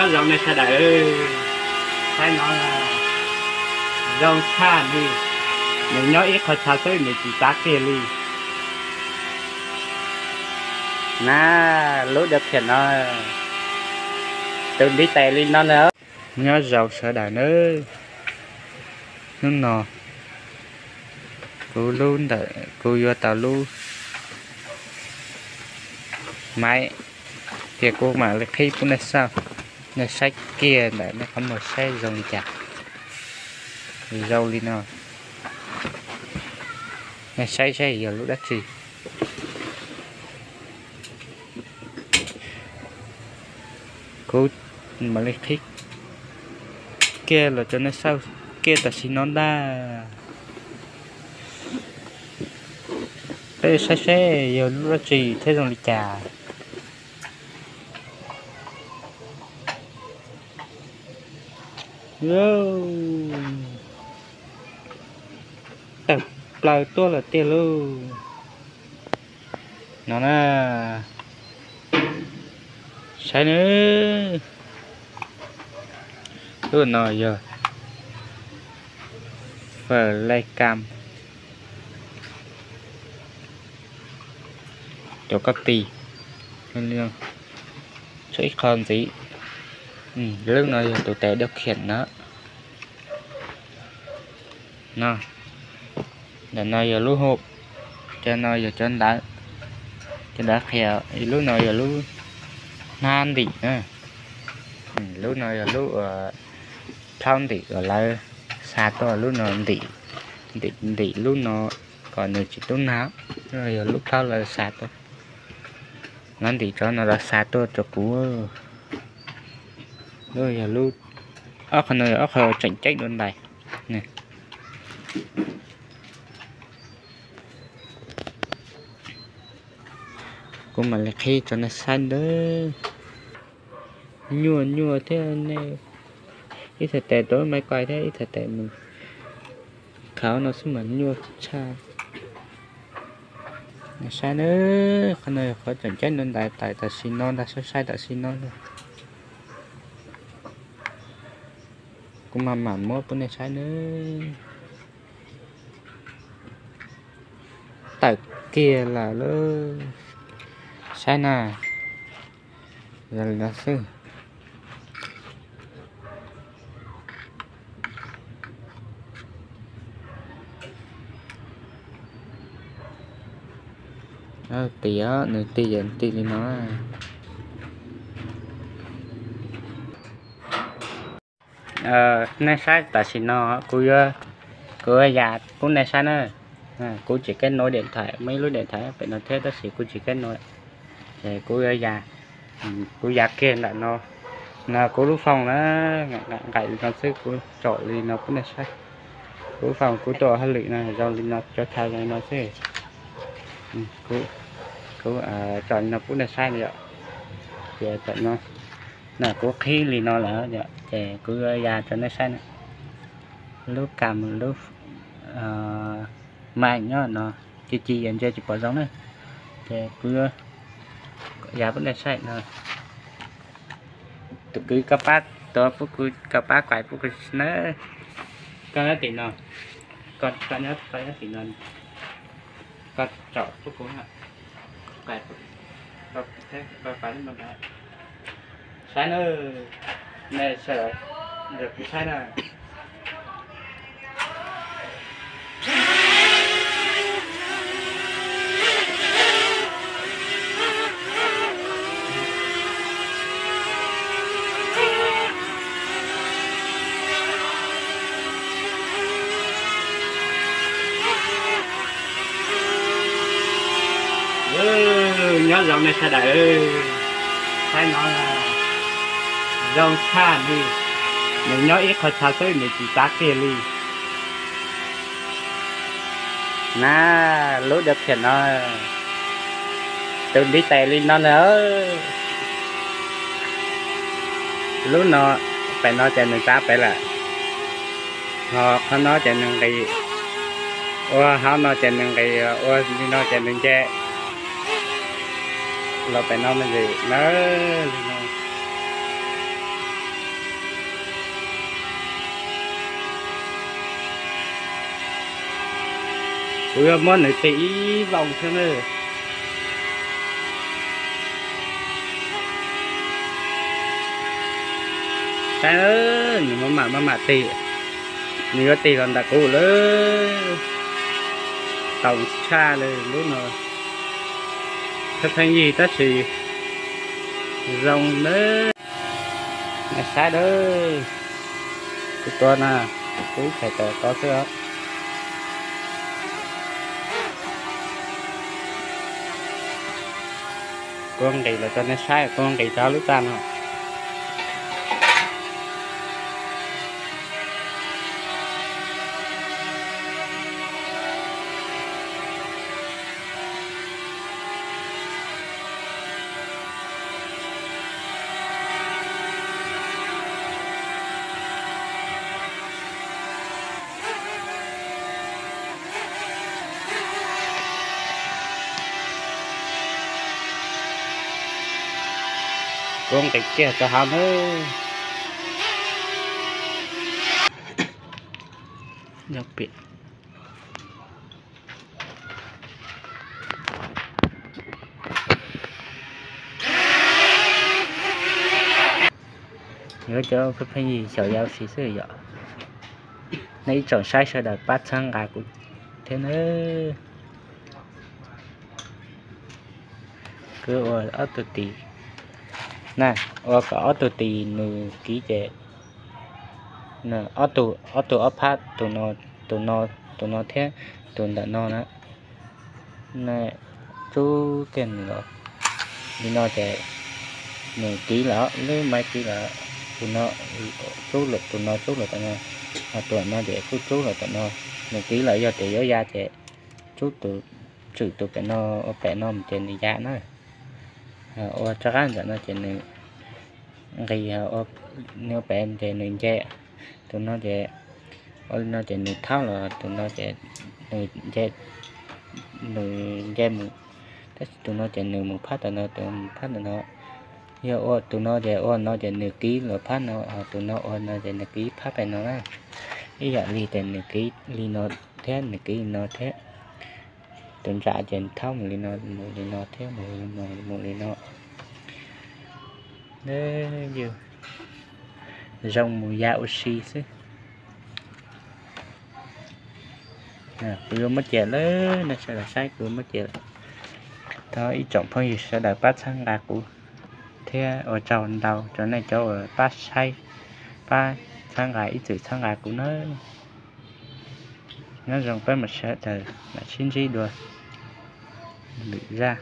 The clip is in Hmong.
Nyob zoo nej sawv daws, saib no zoo tshaj li, nws nyob ib qho chaw xwb nws tsis txav kiag li. Na, lub dab phiam no, tus ntiv tes li no na. Nyob zoo sawv daws nawb, hnub no kuv lub ntawm kuv yuav tau lub maiv, ces kuv mam li qhib pub nej saib, nej saib kiag ntawm nej qhov muag saib zoo li cas. Zoo li no, nej saib saib yog lub dab tsi. Kuv mam li qhib kiag los rau nej saib kiag tam sim no ntag. Peb saib seb yog lub dab tsi thiab zoo li cas. Tawm plaws tuaj lawm tiag lauj. No na, saib nawb. Lub no yog fawm laj kam, cov koj tis, tshuav ib qho ntxiv. Lub no yog tus tes dab khiam na. No, ntawm no yog lub hauv, cov no yog cov ntawv, cov ntawv qhia. Lub no yog lub hnab ntim na. Lub no yog lub plhaub ntim uas lawv xa tuaj, lub no ntim, ntim lub no kom nws tsis tub nag. Lub no yog lub plhaub lawv xa tuaj, lawv ntim cov no los xa tuaj rau kuv. Lub yog lub, ob qho no yog ob qho tseem ceeb dua ntais. Kuv mam li qhib rau nej saib ntawd. Nyuaj nyuaj thiab nej, ib txhais tes rau maiv kuais thiab ib txhais tes mus khav no xwb mas nyuaj tshaj. Saib nawb, qhov no yog qhov tseem ceeb dua ntais tam sim no ntag, saib saib tam sim no ntag. Kuv mam mam muab pub nej saib nawb. Tawm kiag lawm lauj. Saib na, zoo li no xwb. Tig, nws tig yog tig li no. Nej saib tam sim no kuv yuav, kuv yuav ya pub nej saib na. Kuv tsis kev nuav diam thais, muaj ib lub diam thais pem no thiab tab sis kuv tsis kev nuav. Ces kuv yuav ya, kuv ya kiag ntawm no, no kuv lub fooj na, nqaim li no xwb, kuv tsom li no pub nej saib. Kuv lub fooj kuv tuaj hauj lwm no zoo li no, cov chaw zoo li no xwb. Kuv tsom li no pub nej saib no yom. Ces tam no na kuv qhib li no lawm yom, ces kuv yuav ya rau nej saib na. Lub kam lub maim nyob no, ci ci yog ntsia tsis pom zoo na. Ces kuv yuav ya pub nej saib no. Tus kwv koj pab, tus pub kuv, koj pab kuais pub kuv na. Koj nyob tim no, koj nyob, koj nyob tim no, koj tsom pub kuv, koj kuais, koj kuais lub no. Saib na, nej sawv daws kuv saib na. Nyob zoo nej sawv daws, saib no zoo tshaj li, nws nyob ib qho chaw xwb nws tsis txav kiag li. Na, lub dab phiam no, tus ntiv tes li no na. Lub no, pem no ces nws txav pem lawm, ho qhov no ces nws nqis, ua hauv no ces nws nqis, ua li no ces nws nce los pem no me ntsis na. Li no. Kuv yuav muab nws tis ib voo thiab na. Saib, nws maj mam maj mam tis, nws yuav tig los ntawm kuv lawm. Tau tshaj li lub no, pheej pheej yig tab sis zoo na. Nej saib dawb, kuv tua na, kuv ib txhais tes ko xwb os. Kuv nqis los rau nej saib, kuv nqis rau lub txaj no. Kuv nqis kiag rau hauv nawb. Yuav cov pheej pheej yig xyaum yau si xwb yom. Nej ib tsoom saib sawv daws pab txhawb nqa kuv thiab nawb. Kuv ua ob tug tis na, ua kom ob tug tis nws kiv ces ob tug, ob tug ob phab, tus no, tus no thiab tus ntawm no na. Rub kiag nws los li no ces nws kiv lawm, lub maiv kiv lawm. Tus no rub lawm, tus no rub lawm tom no, ho tus no ces kuj rub lawm tom no. Nws kiv lawm yog tias yuav ya ces rub tus, tswm tus pem no ua pem no mus ces nws ya na. Ua rov qab ntawm no ces nws nqis, nws ua pem ces nws nce. Tus no ces ua li no ces nws thaub los tus no ces nws nce, nws nce mus, tab sis tus no ces nws mus phab tom no, tus mus phab tom no. Yog ua tus no ces ua no ces nws kiv los phab no, ho tus no ua no ces nws kiv phab pem no na. Ib yam li ces nws kiv li no thiab nws kiv li no thiab. Tus ntsa ces thaub mus li no, mus li no thiab mus li no. Zoo mus ya ua si xwb. Kuv yuav muab cia lawm, nej sawv daws saib kuv yuav muab cia lawm. Thov ib tsoom phooj ywg sawv daws pab txhawb nqa kuv thiab ua tsaug ntau rau nej cov uas pab saib, pab txhawb nqa ib txwm txhawb nqa kuv nawb. Nyob zoo peb mus sawv daws mam sib ntsib dua lwm zaj.